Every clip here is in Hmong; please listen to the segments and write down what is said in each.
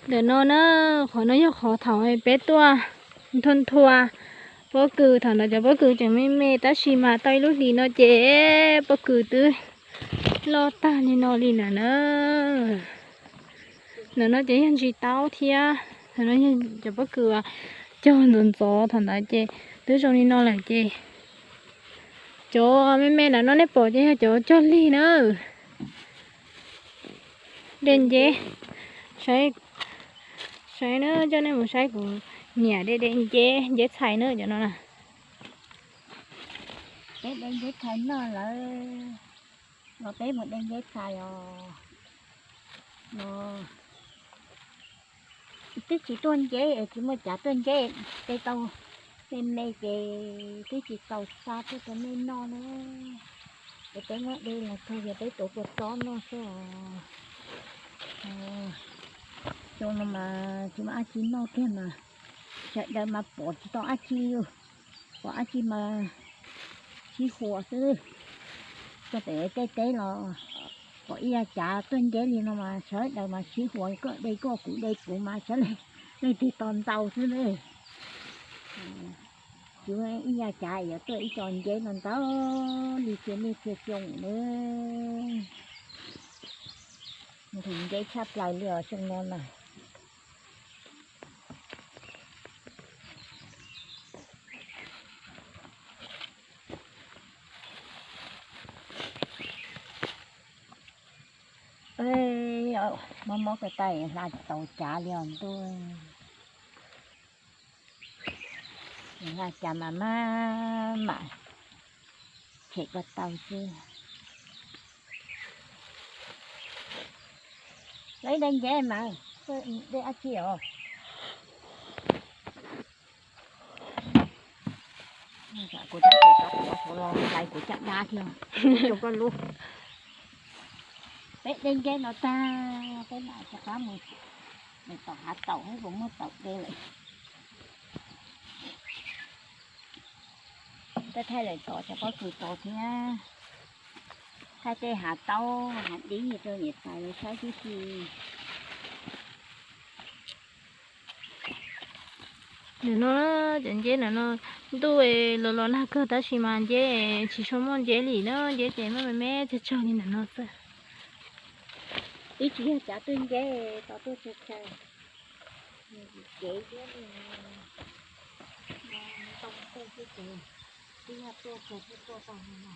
Ntawm no na, qhov no yog qhov thaum peb tuaj nthua nthua pob kws, thaum ntawd cov pob kws tseem me me tab sis mas tau ib lub hlis no ces pob kws twb loj tag li no li lawm na. Ntawm no ces yog ntsis taub thiab, ntawm no yog cov pob kws cog ntxov ntxov thaum ntawd ces twb zoo li no lawm ces cov me me ntawm no nej pom ces yog cov cog lig na. De nceb, saib, saib na, coj nej mus saib kuv niam de de nceb, nceb txhais na cov no na. Peb de nceb txhais noj lawm, los peb mus de nceb txhais os. No twb tsis tuaj nceb es tsis muaj cav tuaj nceb, de tau me me ces twb tsis txaus xa tuaj rau nej noj na. Es peb muab de los kawg yog peb tuav kua txob noj xwb os. Xyoo no mas tsis muaj dab tsi noj kiag mas sawv daws mas pom tsis tau dab tsi li, pom dab tsi mas sib huas xwb. Txog pem tej teb los pom ib yav cav tuaj nceb li no mas sawv daws mas sib huas, koj de koj, kuv de kuv mas sawv daws leej twg tau ntau xwb na. Tsis muaj ib yav cav yuav tuaj ib co nceb no ntau li cia niaj cia xyoo na. Nqhis nceb tshaj plaws li os xyoo no na. Mob mob ko taw hla tsis tau cav li os ntuj. Hla cas mas maj mam tshem ko taw xwb. Lawv de nceb mas, de dab tsi os? Kuv tab tom tau quav los hlais kuv caj dab thiab rau koj lub. Peb de nceb no tag, peb mam rov qab mus tom hav taum, puas muaj taum de lawm. Peb thaij lawm tod cov pob kws tod thiab, thaij tej hav taub hav dib rau niam tais lawv saib tib si. Ntawm no cov nceb ntawm no ntuj los los nag kawg tab sis mas nceb tsis tshua muaj nceb li na, nceb ces muaj me me tsawg tsawg li ntawm no xwb. Twb tsis yog cav tuaj nceb, tau tuaj tsawg tsawg, cev thiab ntoo tej xwb ces twb yog tuaj tsawg twb tuaj tau li no.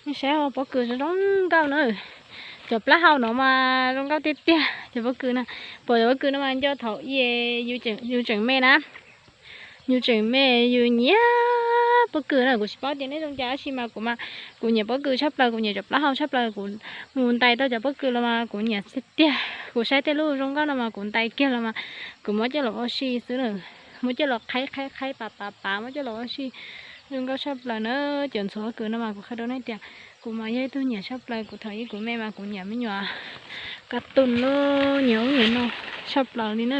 Nej saib pob kws zoo nkauj na. Cov plaub hau no mas zoo nkauj tiag tiag cov pob kws na. Pom cov pob kws no mas nco thaum ub yus tseem me na. Yus tseem me yus nyiam pob kws na, kuv tsis paub tias neb zoo cas tab sis mas kuv mas kuv nyiam pob kws tshaj plaws, kuv nyiam cov plaub hau tshaj plaws, kuv mus ntais tau cov pob kws los mas kuv nyiam tiag tiag. Kuv saib tej lub zoo nkauj no mas kuv ntais kiag los mas kuv muab coj los ua si xwb na, muab coj los qhaib qhaib qhaib pav pav pav muab coj los ua si. Zoo nkauj tshaj plaws na. Cov ntxhuav pob kws no mas kuv qhia rau nej tias kuv mas yog ib tug nyiam tshaj plaws, kuv thaum ub kuv me mas kuv nyiam me nyuam kab tooj lub nyiam ub nyiam no tshaj plaws li na.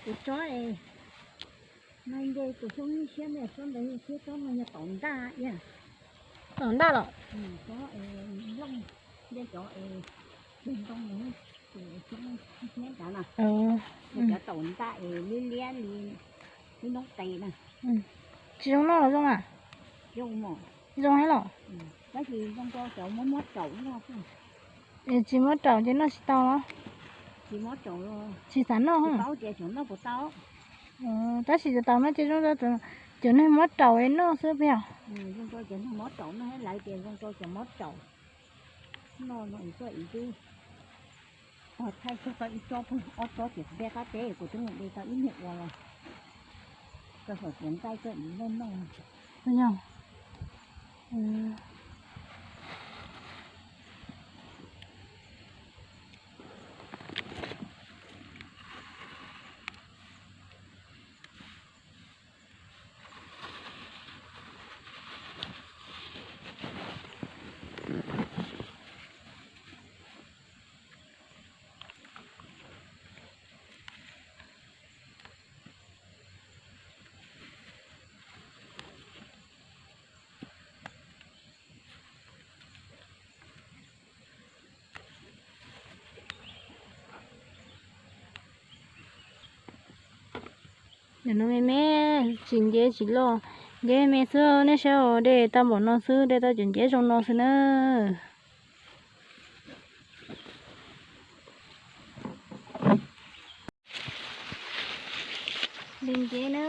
Tus tsob es, no nce tus xyoob nyuj siab ntawd, tsob ntawd siab, tsob no yog taum ntaj. Taum ntaj los? Tsob es nplooj, nce cov es ntoo tus xyoob siab ntawd na. Cov taum ntaj es liab liab li lub noob qes na. Tsis zoo noj los zoo a? Zoo heev los? Tsis muab raum ces noj tsis tau los? Tsis xav noj. Tab sis tau no ces zoo rau cov neeg muab raum es noj xwb puas yog? Thaij tau ib tsob, ob tsob ces kuv de qab teb, kuv twb mus de tau ib niag ua los, koj xav tias nqaij koj ib noj noj. Yog. Nim no me me, tsis nceb tsis loj, nceb me xwb, nej saib os, de tau npaum no xwb, de tau cov nceb zoo no xwb na. De nceb na.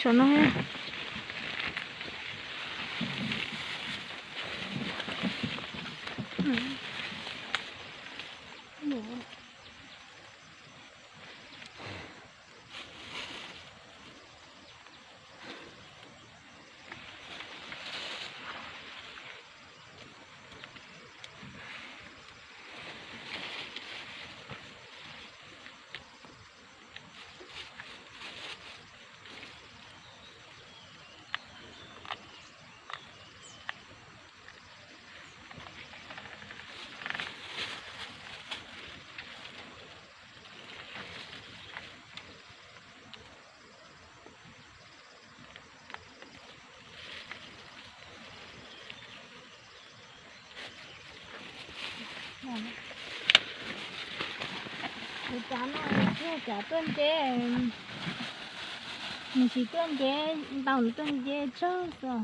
Tso no. Kuv cov no kuj cov tuaj nceb, nws tsis tuaj nceb ntau, nws tuaj nceb tsawg xwb.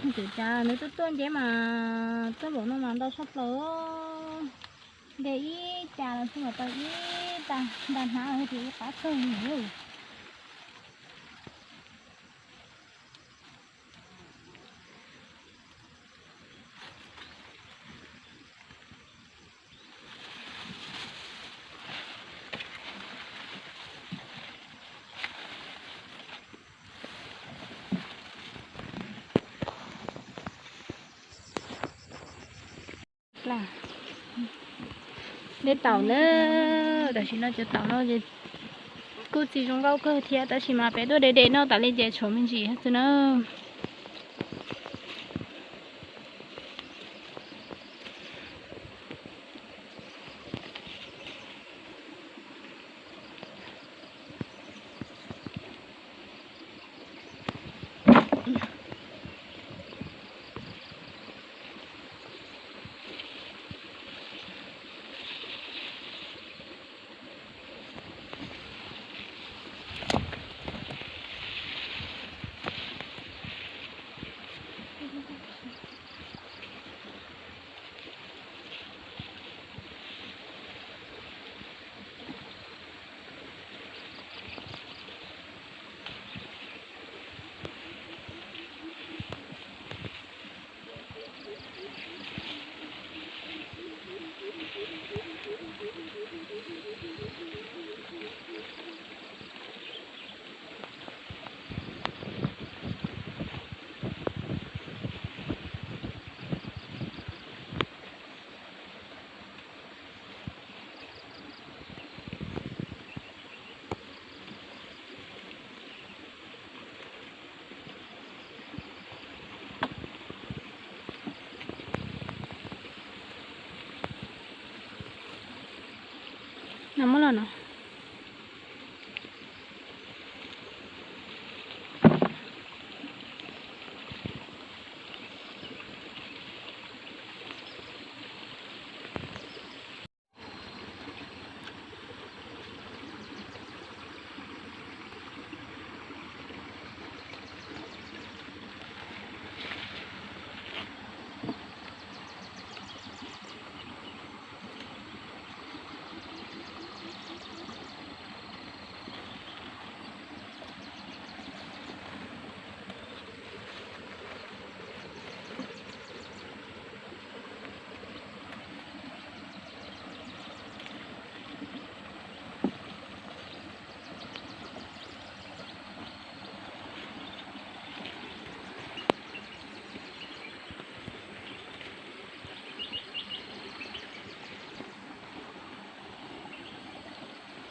Kuv cov nws tuaj tuaj nceb mas tuaj npaum no mas ntau tshaj plaws. De ib cas los xwb mas tau ib tag ntaj hnab los ces ib qab kawg li. De taum na, tam sim no cov taum no kuj txiv zoo nkauj kawg thiab, tab sis mas peb tuaj de de noj tas li ces tshuav me ntsis xwb na. Muab los no.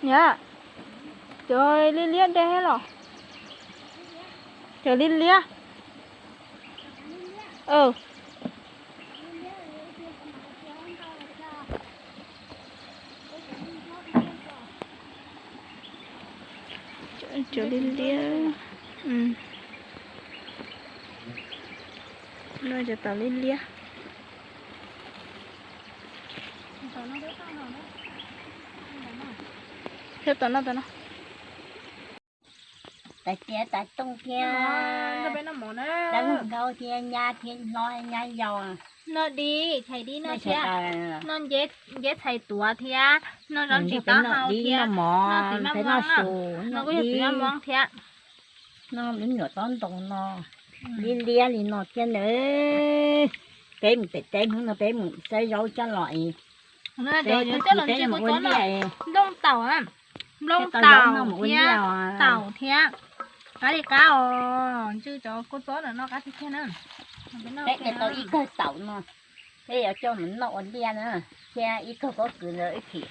Niam, cov liab liab de los? Cov liab liab. Cov liab liab. No cov tau liab liab. Thiab tau no, tau no. Tais tiav tais tooj thiab, dab laug nkaus thiab, nyab thiab hlob nyab yau. Noj dib, txhais dib noj thiab, noj nceb txhais tuav thiab, noj zaub ntsis taub hau thiab, noj txiv maj muab, noj kuj yog txiv maj muab thiab. Noj lub nyuam tob ntoo no, liab liab li no thiab nawb. Peb mus pem teb hnub no peb mus saib zaub coj los es, peb coj los ntse kuv txob no, nplooj taum, nplooj taum thiab taum thiab. Qab li qab os, ntsw cov kua txob no qab tiag tiag na. Peb de tau ib kawg taum no, peb yuav coj mus noj ua liaj na, thiab ib kawg pob kws ntawd ib chim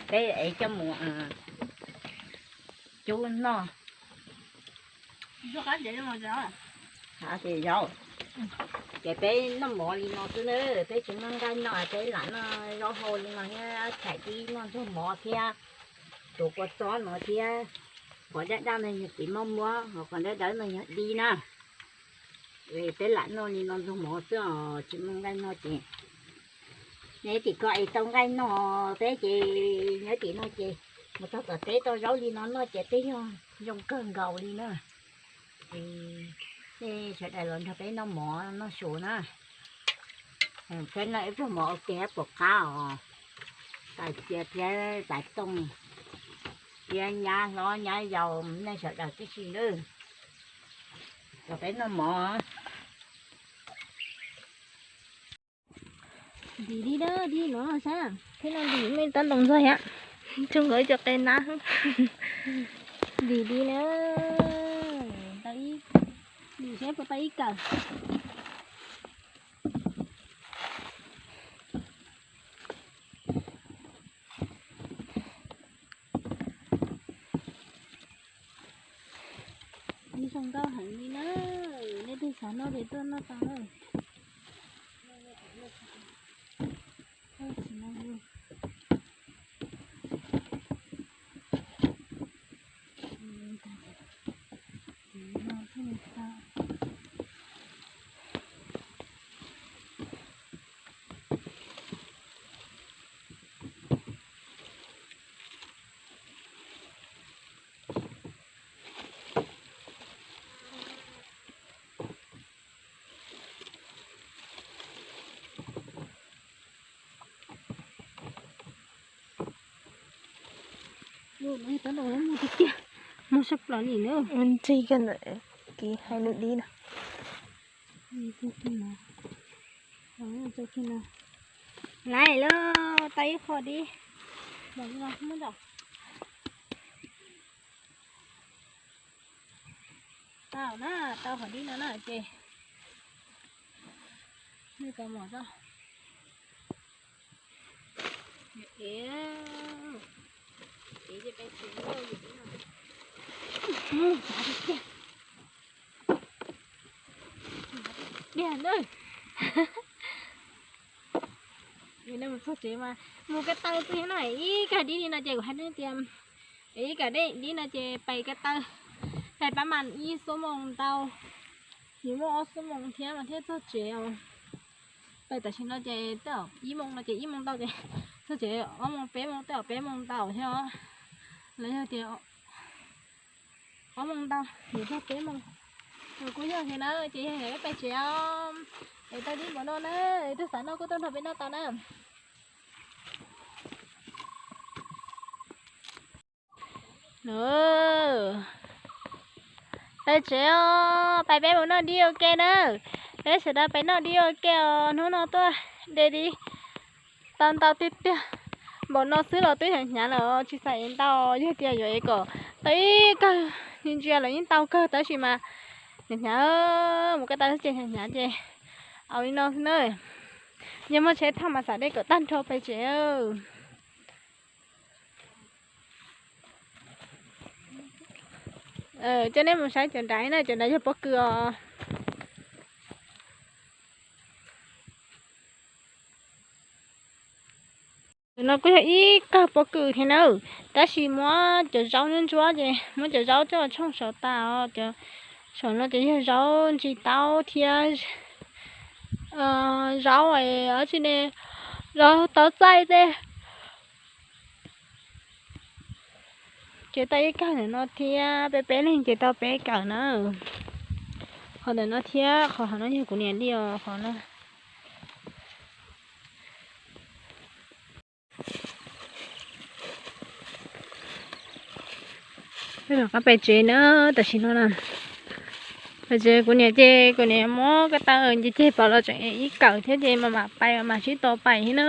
peb yuav coj mus cub noj. Ces zaub, ces peb noj mov li no xwb na, peb tsis muaj nqaij noj, peb lam noj zaub hau li no thiab, txhais dib noj ntxuag mov thiab, tuav kua txob no thiab. Qhov daj daj no yog txiv maj muab, ho qhov dawb dawb no yog dib na. Peb lam noj li no ntxuag mov xwb os, tsis muaj nqaij noj ces nej tim ko es tau nqaij noj, peb ces nyob tim no ces mus txog tom teb tau zaub li no noj ces twb yog zoo kawg nkaus li na. Nej sawv daws los nrog peb noj mov noj su na. Peb noj ib pluag mov ua ke puas qab os. Tais tiav thiab tais tooj thiab nyab hlob nyab yau nej sawv daws tib si nawb. Los peb noj mov. Ntim dib na, dib no sab, thiab no ntim me tab ntoo ntxog thiab. Tsuas nkawd cov qe nab. Ntim dib na, tau ib, ntim seb puas tau ib kawm. Ib zoo nkauj heev li na, leej twg xav noj ces tuaj noj tau na. Mus sab plaws li na. Ntxig kawg ntawm kiv hais lus dib no. Laiv lauj, tau ib qho dib. Tau na, tau qhov dib no na ces nej kav mom tso. Ev, ev ces peb tsis lauj, mus tsav tiag tiag. Tiag na. Mus txog tsev mas mus ko taw xwb no, ib kawm dib li no ces kuv hais tias, ib kawm dib no ces pais ko taw, pais pab mas ib xuab moos ntau, yus muaj ob xuab moos thiab mas thiaj txog tsev os. Pais tam sim no ces tej zaum ib moos no ces ib moos ntau ces txog tsev ob moos peb moos tej zaum peb moos ntau thiab os. Los yog tias ob moos ntau yus txog peb moos. Kuj yog thiab na, ces yog peb pais tsev os. Es tau dib npaum no na, tus xav noj kuj tuaj nrog peb noj tau na. Pais tsev os, pais peb mus noj dib ua ke na. Peb sawv daws pais noj dib ua ke os, hnub no tuaj de dib tau ntau tiag tiag. Npaum no xwb los twb hnyav hnyav lawm, tsis xav ev ntau, yog tias yuav ev kom tau ib kawg, ntsia los yeej tau kawg tab sis mas hnyav hnyav, mus ko taw ces hnyav hnyav ces au li no xwb na. Yog muaj tsheb thauj mas xav de kom tag nrho pais tsev. Coj nej mus saib cov nrad na, cov nrad yog pob kws os. No kuj yog ib kawg pob kws thiab na, tab sis muab cov zaub ntsuab ntsuab ces muab cov zaub coj tshooj saum tas os. Cov saum no ces yog zaub ntsis taub thiab zaub dab tsi ne, zaub taub txaij tej. Ces tau ib kawg ntawm no thiab, peb peb leeg ces tau peb kawm na. Qhov ntawm no thiab qhov hauv no yog kuv niam li os, qhov no. Peb rov qab pais tsev na, tam sim no na. Pais tsev kuv niam ces kuv niam muab ko taw ceg ceg pov los tseem ib kawm thiab ces mam mam pais mam sib tos pais thiab na.